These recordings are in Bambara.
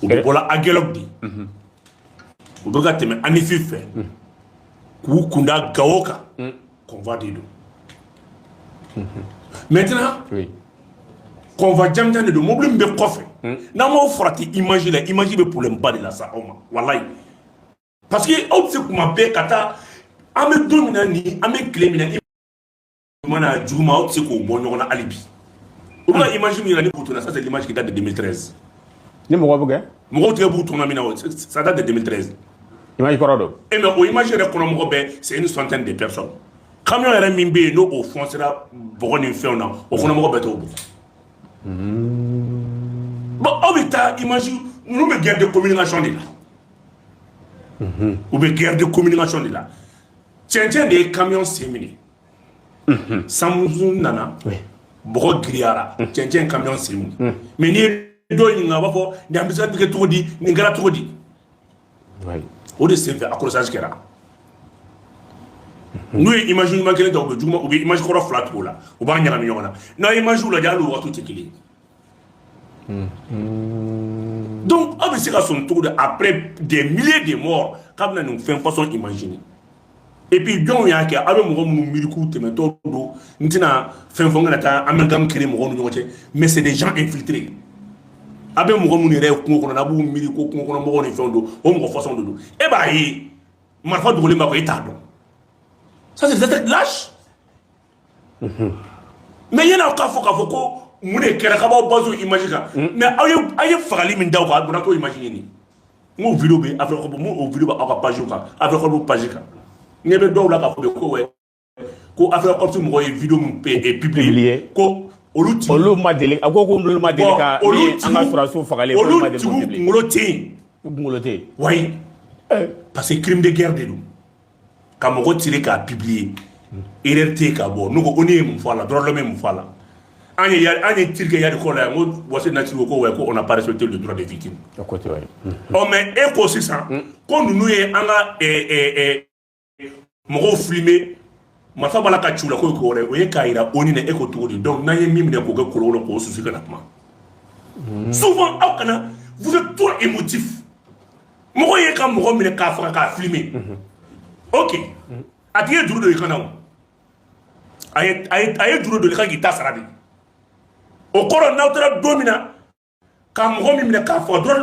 U bɛ bɔla Aguelhok de, u bɛ ka tɛmɛ Anifi fɛ k'u kunda Gawo kan. Convoi de don. Maintenant, convoi jamujan de don. Mobili min bɛ kɔfɛ, n'an m'aw farati image la, image bɛ problème ba de la sa aw ma, walayi, parce que aw tɛ se kuma bɛɛ ka taa. An bɛ don min na nin, an bɛ tile min na, ɲuman n'a juguman, aw tɛ se k'o bɔ ɲɔgɔn na hali bi. U bɛ ka image min yira ni k'u tɔnɔ, ça, c'est l'image qui date de 2013. Ni mɔgɔ bɛ kɛ. Mɔgɔw tigɛ b'u tɔnɔ min na, o ça date de 2013. Image kɔrɔ don. Et mais o image yɛrɛ kɔnɔ, mɔgɔ bɛɛ, c'est une centaine de personnes. Camion yɛrɛ min bɛ yen, n'o o foncera bɔgɔ ni fɛnw na, o kɔnɔ mɔgɔ bɛɛ t'o bɔ. Bon, aw bɛ taa image ninnu bɛ guerre de communication de la. U bɛ guerre de communication de la. Cɛncɛn de ye camion sen minɛ. Sanmusu nana, bɔgɔ giriyara, cɛncɛn camion sen minɛ. Mais n'i ye dɔw ɲininka, a b'a fɔ nin bɛ se ka kɛ cogo di, nin kɛra cogo di? O de senfɛ accrochage kɛra. N'u ye image ɲuman kelen ta, u bɛ juguman, u bɛ image kɔrɔ fila tugu o la, u b'a ɲagami ɲɔgɔn na. N'a ye image lajɛ, hali o waatiw tɛ kelen ye. Donc aw bɛ se ka sɔn cogo di, après des milliers de morts, k'a bɛna nin fɛn façon imaginer? Et puis jɔnw y'a kɛ? Aw bɛ mɔgɔ minnu miiri k'u tɛmɛtɔ don, n tɛna fɛn fɔ, n kana taa amalgame créer mɔgɔw ni ɲɔgɔn cɛ, mais c'est des gens infiltrés. A bɛ mɔgɔ minnu yɛrɛ ye kungo kɔnɔ, n'a b'u miiri ko kungo kɔnɔ mɔgɔw ni fɛnw don, o mɔgɔ façon de don. E b'a ye marifa dogolen b'a kɔ, e t'a dɔn. Ça, c'est des attaques lâches. Mais yan'aw k'a fɔ k'a fɔ ko mun de kɛra, k'a b'aw base image kan, mais aw ye fagali min da o kan, a bɔra t'o image ɲini. N ko vidéo bɛ Afrique, mun o vidéo bɛ aw ka page kan, Afrique page kan. N ɲɛ bɛ dɔw la k'a fɔ de ko wɛ, ko Afrique Corps mɔgɔw ye vidéo min publier, ko olu tigiw Olu ma deli, a ko olu ma deli ka olu an ka sɔrɔdasiw fagalen. Olu tigiw kunkolo tɛ yen. U kunkolo tɛ yen. Oui, parce que crime de guerre de don ka mɔgɔ tirer k'a publier. Erreur tɛ yen ka bɔ. N'u ko ko ne ye mun fɔ a la, droit de l'homme ye mun fɔ a la? An ye tir kɛ Yadi kɔ la yan, n ko Wasi Nasiri ko ouais, ko on n'a pas respecté le droit des victimes. O ko ten, ouais. Ɔ, mais e ko sisan ko ninnu ye an ka mɔgɔw filmer, marifa b'a la ka ci u la, ko ko wɛrɛ, o ye k'a yira ONU na. E ko cogo di? Donc n'an ye min minɛ k'o kɛ kolon kɔnɔ k'o susu ka na kuma. Souvent aw kana, vous êtes trop émotif. Mɔgɔ ye ka mɔgɔ minɛ k'a faga k'a filmer, ok, a tigi ye juru don i kan na, o a ye juru don i kan k'i ta sara de. O kɔrɔ, n'aw taara don min na ka mɔgɔ min minɛ k'a faga dɔrɔn,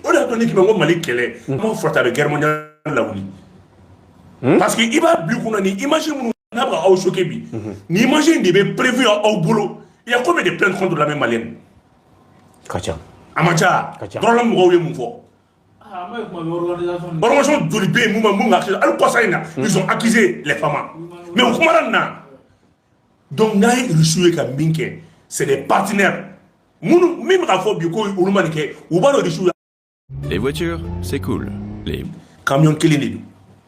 o de y'a to ne k'i ma ko Mali kɛlɛ n b'a fɔ, a bɛ guerre mondiale lawuli, parce que i b'a bila i kunna ni image minnu n'a bɛ ka aw choquer bi, ni image in de bɛ prévu aw bolo. Il y a combien de plaintes contre l'armée malienne? Ka ca. A ma ca. Ka ca. Dɔrɔn mɔgɔw ye mun fɔ? Ah, an bɛ kuma bɛ organisation ni Organisation joli bɛ yen mun ma mun ka accusé? Hali kɔsa in na, ils ont accusé les FAMa, mais u kumana nin na. Donc n'a ye Russe ye ka min kɛ, c'est des partenaires minnu min bɛ ka fɔ bi ko olu ma nin kɛ, u b'a dɔn Russe Les voitures, c'est cool. Les camion kelen de don.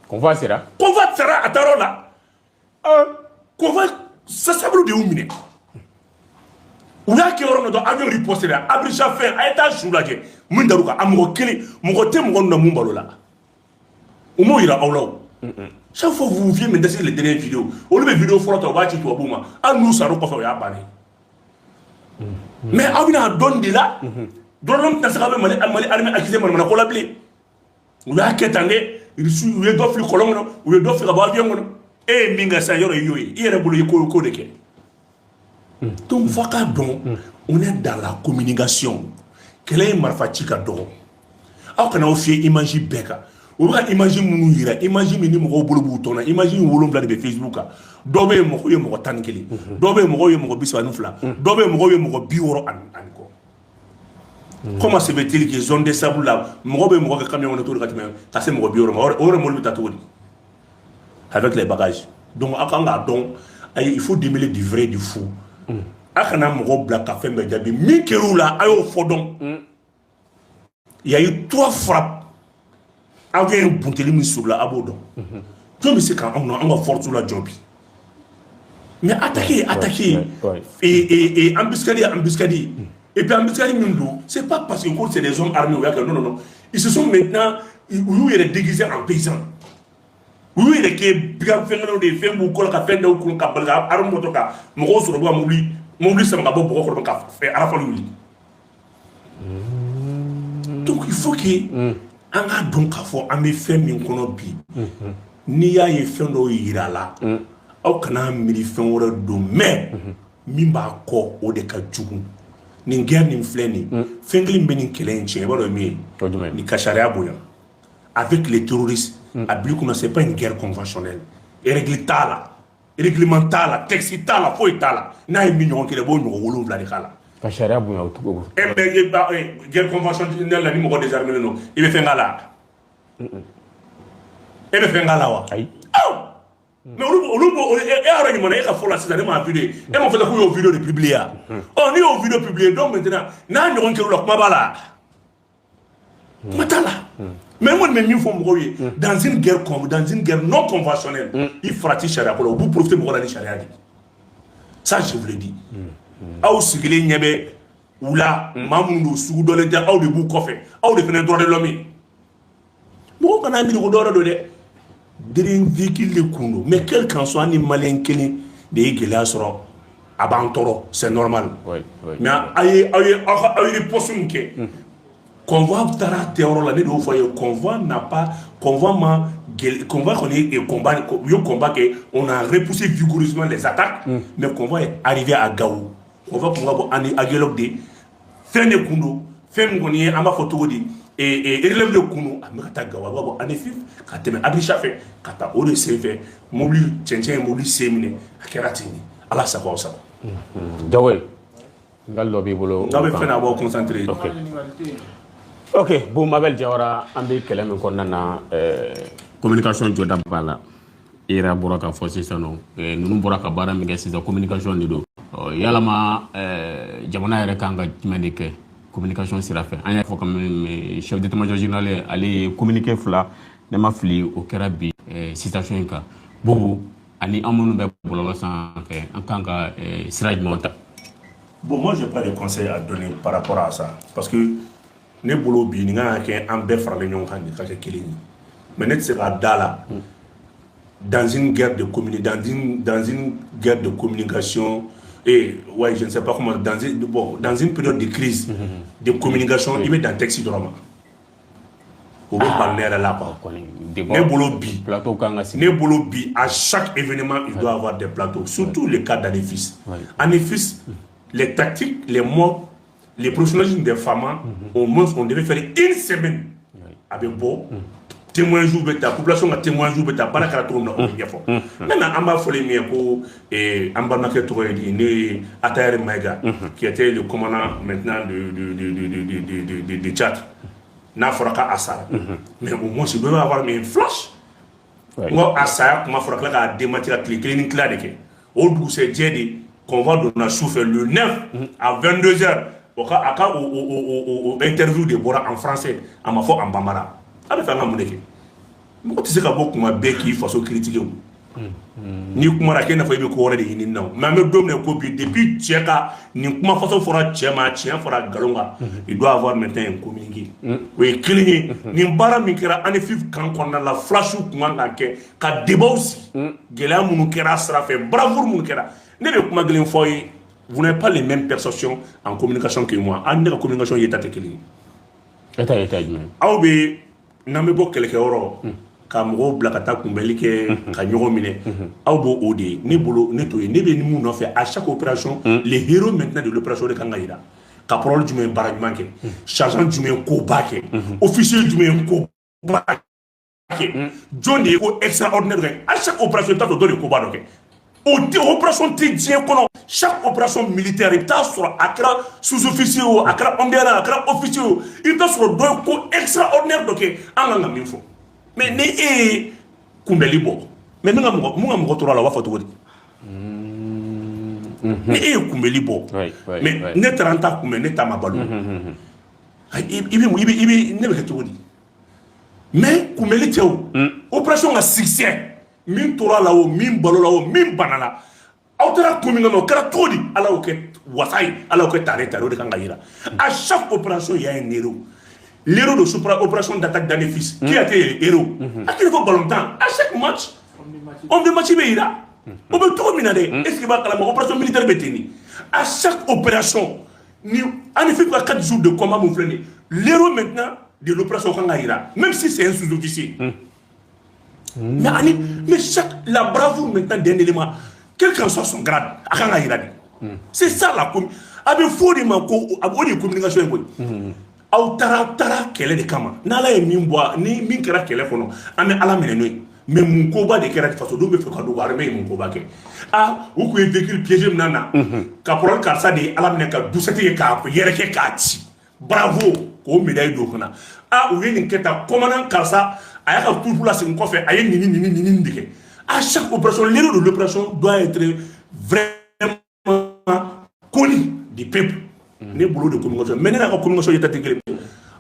Convoi sera. Convoi sara a taar'o la. Convoi sasabulu de y'u minɛ. U y'a kɛ yɔrɔ min na dɔrɔn, avion riposte la, Abidjan fɛn. A ye taa su lajɛ min dar'u kan. A mɔgɔ kelen, mɔgɔ tɛ mɔgɔ ninnu na mun balo la, u m'o yira aw la. O chaque fois, vous venez me dire les dernières vidéos. Olu bɛ vidéo fɔlɔ ta, u b'a ci tubabuw ma. Hali n'u sar'o kɔfɛ, o y'a bannen ye. Mais aw bɛna dɔn de la dɔrɔn, tɛna se k'aw bɛ Mali armée accusé manamana ko la bilen. U y'a kɛ tan dɛ. Irisi, u ye dɔ fili kɔlɔn kɔnɔ, u ye dɔ fili ka bɔ avion kɔnɔ. E ye min kɛ sisan, yɔrɔ i y'o ye, i yɛrɛ bolo i ye ko de kɛ. Donc f'a k'a dɔn, on est dans la communication. Kɛlɛ ye marifa ci ka dɔgɔ. Aw kana aw fiyɛ image bɛɛ kan. U bɛ ka image minnu yira, image min ni mɔgɔw bolo b'u tɔn na, image in 7 de bɛ Facebook kan. Dɔw bɛ yen, mɔgɔw ye mɔgɔ 11, dɔw bɛ yen, mɔgɔw ye mɔgɔ 32, dɔw bɛ yen, mɔgɔw ye mɔgɔ 60 ani kɔ. Comment se fait-il que zone de sable la, mɔgɔ bɛ mɔgɔ kɛ camion kɔnɔ cogo di ka tɛmɛ ka se mɔgɔ 60 ma? O yɛrɛ mobili bɛ taa cogo di avec les bagages? Donc aw kan k'a dɔn, ayi, il faut démêler du vrai du faux. A kana mɔgɔw bila ka fɛn bɛɛ jaabi. Min kɛr'u la, a y'o fɔ dɔn. Il y a eu trois frappes. Avion ye bunteli min suru la, a b'o dɔn. Jɔn bɛ se ka anw na an ka force la jɔ bi? Mais attaquer, attaquer et embuscade, embuscade, et puis embuscade min don, c'est pas parce que ko c'est des hommes armés u y'a kɛ. Non, non, non, ils se sont maintenant, u y'u yɛrɛ déguisés en paysans, u y'u yɛrɛ kɛ bigan fɛngɛnɛw de ye, fɛn b'u kɔ la ka fɛn dɔw kun ka bali ka arme bɔtɔ ka mɔgɔw sɔrɔ, u bɛ ka mobili sama ka bɔ bɔgɔ kɔnɔ ka rafale wuli. Donc il faut que an k'a dɔn k'a fɔ an bɛ fɛn min kɔnɔ bi, n'i y'a ye fɛn dɔw yira la, aw kana miiri fɛn wɛrɛ don, mais min b'a kɔ, o de ka jugu. Nin guerre nin filɛ nin, fɛn kelen bɛ nin kɛlɛ in tiɲɛ, i b'a dɔn min ye? Nin ka sariya bonya avec les terroristes. A bila i kunna, c'est pas une guerre conventionnelle. Règle t'a la, règlement t'a la, texte t'a la, foyi t'a la. N'a ye min ɲɔgɔn kɛlɛ, i b'o ɲɔgɔn 7 de k'a la. Ka sariya bonya o cogo? E bɛ guerre conventionnelle la, ni mɔgɔ désarmé don, i bɛ fɛn k'a la? E bɛ fɛn k'a la wa? Ayi. Mais olu b'o, e y'a dɔn ɲuman na, e ka fɔ la sisan, ne m'a vidéo ye, e m'a fɔ k'u y'o vidéo de publier wa? Ɔ, n'i y'o vidéo publier, donc maintenant n'a ɲɔgɔn kɛr'u la, kuma b'a la, kuma t'a la. Mais n kɔni bɛ min fɔ mɔgɔw ye, dans une guerre non conventionnelle, i farati sariya ko la, u b'u profiter mɔgɔ la ni sariya de. Ça, je vous le dis. Aw sigilen ɲɛ bɛ u la, maa minnu don, sugu dɔlen tɛ, aw de b'u kɔfɛ, aw de fana ye droit de l'homme ye. Mɔgɔw kana miiri ko dɔwɛrɛ don dɛ, den véhicule de kun don. Mais quel qu'en soit, ni Malien kelen de ye gɛlɛya sɔrɔ, a b'an tɔɔrɔ, c'est normal. Mais a ye aw ka aw ye riposte min kɛ, convoi taara tɛ yɔrɔ la, ne de y'o fɔ a ye. Convoi n'a pas, convoi ma gɛlɛ, convoi kɔni ye combat, u ye combat kɛ, on a repoussé vigoureusement les attaques, mais convoi est arrivé à Gao. Convoi kun ka bɔ ani Aguelhok de, fɛn de kun don, fɛn min kɔni ye, an b'a fɔ cogo di, relève de kun don. A bɛ ka taa Gao, a bɛ ka bɔ Anefif ka tɛmɛ Abisha fɛ ka taa. O de sen fɛ, mobili cɛncɛn ye mobili sen minɛ, a kɛra ten de. Ala sago, aw sago. Jago ye, ɲininkali dɔ b'i bolo? N'aw bɛ fɛn na, a b'aw concentré. Ok, bon, Mabel Jawara, an bɛ kɛlɛ min kɔnɔna na, communication jɔda b'a la. I yɛrɛ bɔra k'a fɔ sisan nɔ, ninnu bɔra ka baara min kɛ sisan, communication de don. Yalama jamana yɛrɛ kan ka jumɛn de kɛ communication sira fɛ? An y'a fɔ quand même, chef d'état-major général, ale ye communiqué fila, ne ma fili, o kɛra bi situation in kan. Bobo ani an minnu bɛ bɔlɔlɔ sanfɛ, an kan ka sira jumɛn ta? Bon, moi, j'ai pas de conseils à donner par rapport à ça, parce que ne bolo bi, nin kan ka kɛ an bɛɛ faralen ɲɔgɔn kan de ka kɛ kelen ye. Mais ne tɛ se k'a da la dans une guerre de communication et ouais, je ne sais pas comment, bon, dans une période de crise de communication, i bɛ dan texte dɔrɔn ma, o bɛ bali ne yɛrɛ la quoi. Ne bolo bi, plateau kan ka sigi. Ne bolo bi, à chaque événement, il doit y avoir des plateaux, surtout le cas d'Anefis. Anefis, les tactiques, les modes, les professionnalisme des femmes, au moins on devait faire une semaine a bɛ bɔ, témoignage bɛ ta, population ka témoignage bɛ ta, baara kɛra cogo min na, o bɛ ɲɛfɔ. Maintenant, an b'a fɔlen min ye ko an balimakɛ tɔgɔ ye di, ne ye Atayɛri Maïga, qui était le commandant maintenant de Tchad, n'a fɔra k'a sara, mais au moins il doit y avoir un flash. N ko a saya kuma fɔra, tila k'a démentir, ka tile kelen ni tila de kɛ. O dugusɛjɛ de, convoi donna su fɛ, le 9 à 22 heures, o ka a ka o interview de bɔra en français, a ma fɔ en bambara. A bɛ fɛ an ka mun de kɛ? Mɔgɔ tɛ se ka bɔ kuma bɛɛ k'i faso critiquer. O n'i kumara k'e n'a fɔ i bɛ ko wɛrɛ de ɲini na o. Mais an bɛ don min na ko bi, depuis cɛ ka nin kuma faso fɔra, cɛ ma tiɲɛ fɔra nkalon kan, il doit avoir maintenant un communiqué. O ye kelen ye. Nin baara min kɛra Anefif kan kɔnɔna la, flash kun kan ka kɛ ka débat sigi, gɛlɛya minnu kɛra a sira fɛ, bravoure minnu kɛra. Ne bɛ kuma kelen fɔ aw ye, vous n'avez pas les mêmes perceptions en communication que moi. An ne ka communication yeta tɛ kelen ye. E ta ye ta jumɛn? Aw bɛ n'an bɛ bɔ kɛlɛkɛyɔrɔ ka mɔgɔw bila ka taa kunbɛnli kɛ, ka ɲɔgɔn minɛ, aw b'o o de ye. Ne bolo, ne t'o ye. Ne bɛ mun nɔfɛ? À chaque opération, les héros maintenant de l'opération de kan ka yira. Caporal jumɛn ye baara ɲuman kɛ, sergent jumɛn ye koba kɛ, officier jumɛn ye koba kɛ, jɔn de ye ko extraordinaire kɛ? À chaque opération, i bɛ taa sɔrɔ dɔ de ye koba dɔ kɛ. O tɛ opération tɛ diɲɛ kɔnɔ, chaque opération militaire, i bɛ taa sɔrɔ a kɛra sous-officier o, a kɛra homme d'armes, a kɛra officier o, i bɛ taa sɔrɔ dɔ ye ko extraordinaire dɔ kɛ, an kan ka min fɔ. Mais ni e ye kunbɛli bɔ, mais min ka mɔgɔ tora a la, o b'a fɔ cogo di? Ni e ye kunbɛli bɔ, mais ne taara n ta kunbɛn, ne ta ma balo, i bɛ ne bɛ kɛ cogo di? Mais kunbɛli tɛ o, opération ka succès, min tora a la o, min balo la o, min bana la, aw taara kun min kama, o kɛra cogo di? Ala y'o kɛ wasa ye, Ala y'o kɛ tare tare, o de kan ka yira. À chaque opération, il y a un héros. L'héros de super opération d'attaque d'Anefis, qui a été le héros? A k'i fɔ ballontan, à chaque match, homme de match bɛ yira. O bɛ cogo min na dɛ, est ce que b'a kalama, opération militaire bɛ ten de. À chaque opération, ni Anefis ka 4 jours de combat mun filɛ nin ye, L'héros maintenant de l'opération kan ka yira, même si c'est un sous-officier. Mais ani mais chaque la bravoure maintenant d'un élément, quel qu'en soit son grade, a kan ka yira de. C'est ça la com a bɛ fɔ o de ma ko a o de ye communication ye koyi. Aw taara kɛlɛ de kama. N'Ala ye min bɔ, ni min kɛra kɛlɛ kɔnɔ, an bɛ Ala minɛ n'o ye. Mais mun koba de kɛra? Fasodenw bɛ fɛ ka don, armée ye mun koba kɛ? Ah, u kun ye véhicule piégé min na, caporal karisa de ye Ala minɛ ka dusɛti kɛ k'a yɛrɛkɛ k'a ci, bravo, k'o médaille don o kunna. Ah, u ye nin kɛ tan, commandant karisa a y'a ka troupe lasegin kɔfɛ, a ye nin ni nin ni nin de kɛ. À chaque opération, l'héros de l'opération doit être vraiment connu du peuple. Ne bolo de communication, mais ne n'a ka communication ye ta tɛ kelen.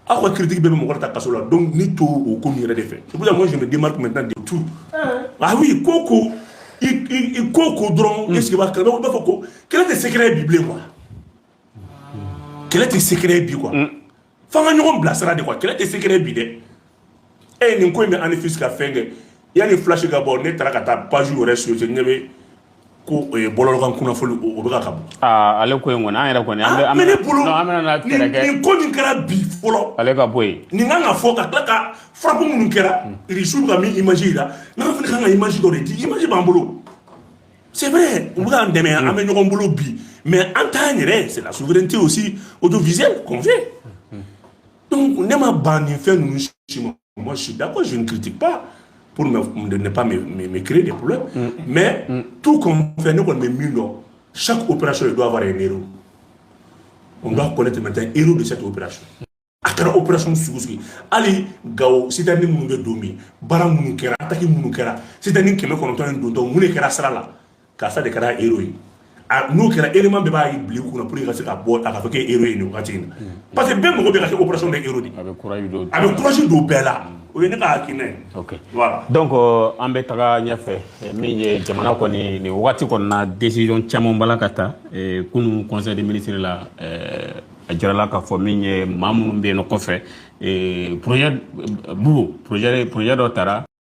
Aw ka critique bɛɛ bɛ mɔgɔ ta kaso la. Donc ni to o ko min yɛrɛ de fɛ, c'est pour ça, moi, je me démarque maintenant de tout. Ah oui, ko ko i ko ko dɔrɔn, est ce que b'a kɛlɛ, i b'a fɔ ko kɛlɛ tɛ secret bi bilen quoi. Kɛlɛ tɛ secret bi quoi. F'an ka ɲɔgɔn bilasira de quoi. Kɛlɛ tɛ secret bi dɛ. E nin ko in bɛ Anifis ka fɛn kɛ yanni flash ka bɔ, ne taara ka taa page yɛrɛ suivre, ɲɛ bɛ ko bɔlɔlɔkan kunnafoni o bɛ ka bɔ. Aa, ale ko in kɔni, an yɛrɛ kɔni an bɛ an Mais ne bolo, non, an bɛna na fɛɛrɛ kɛ. Nin ko min kɛra bi fɔlɔ, ale ka bɔ yen. Nin kan ka fɔ ka tila ka frappe minnu kɛra, Irisiw bɛ ka min image yira, n'an fana kan ka image dɔ de di. Image b'an bolo, c'est vrai, u bɛ k'an dɛmɛ, an bɛ ɲɔgɔn bolo bi, mais an t'an yɛrɛ, c'est la souveraineté aussi audiovisuelle qu'on fait. Donc ne ma ban nin fɛn ninnu si ma. Moi, je suis d'accord, je ne critique pas pour ne pas me créer des problèmes, mais tout comme fait, ne kɔni bɛ min dɔn, chaque opération, il doit avoir un héros. On doit connaître maintenant héros de cette opération. A kɛra opération sugu sugu ye, hali Gawo citerne minnu bɛ don min, baara minnu kɛra, attaque minnu kɛra, citerne 900 in dontɔ, mun de kɛra sira la? Karisa de kɛra héros ye. A n'o kɛra, élément bɛɛ b'a bila i kunna pour que ka se ka bɔ a ka fɔ k'e héros ye nin wagati in na, parce que bɛɛ mago bɛ ka kɛ opération de héros de. A bɛ courage don. A bɛ courage don bɛɛ la. O ye ne ka hakilina ye. Ok. Voilà. Donc an bɛ taga ɲɛfɛ. Min ye jamana kɔni, nin wagati kɔni na, décision caman b'a la ka ta. Kunun conseil des ministres la, a jirala k'a fɔ min ye maa minnu bɛ yen nɔ kɔfɛ, projet bubu projet dɔ tara.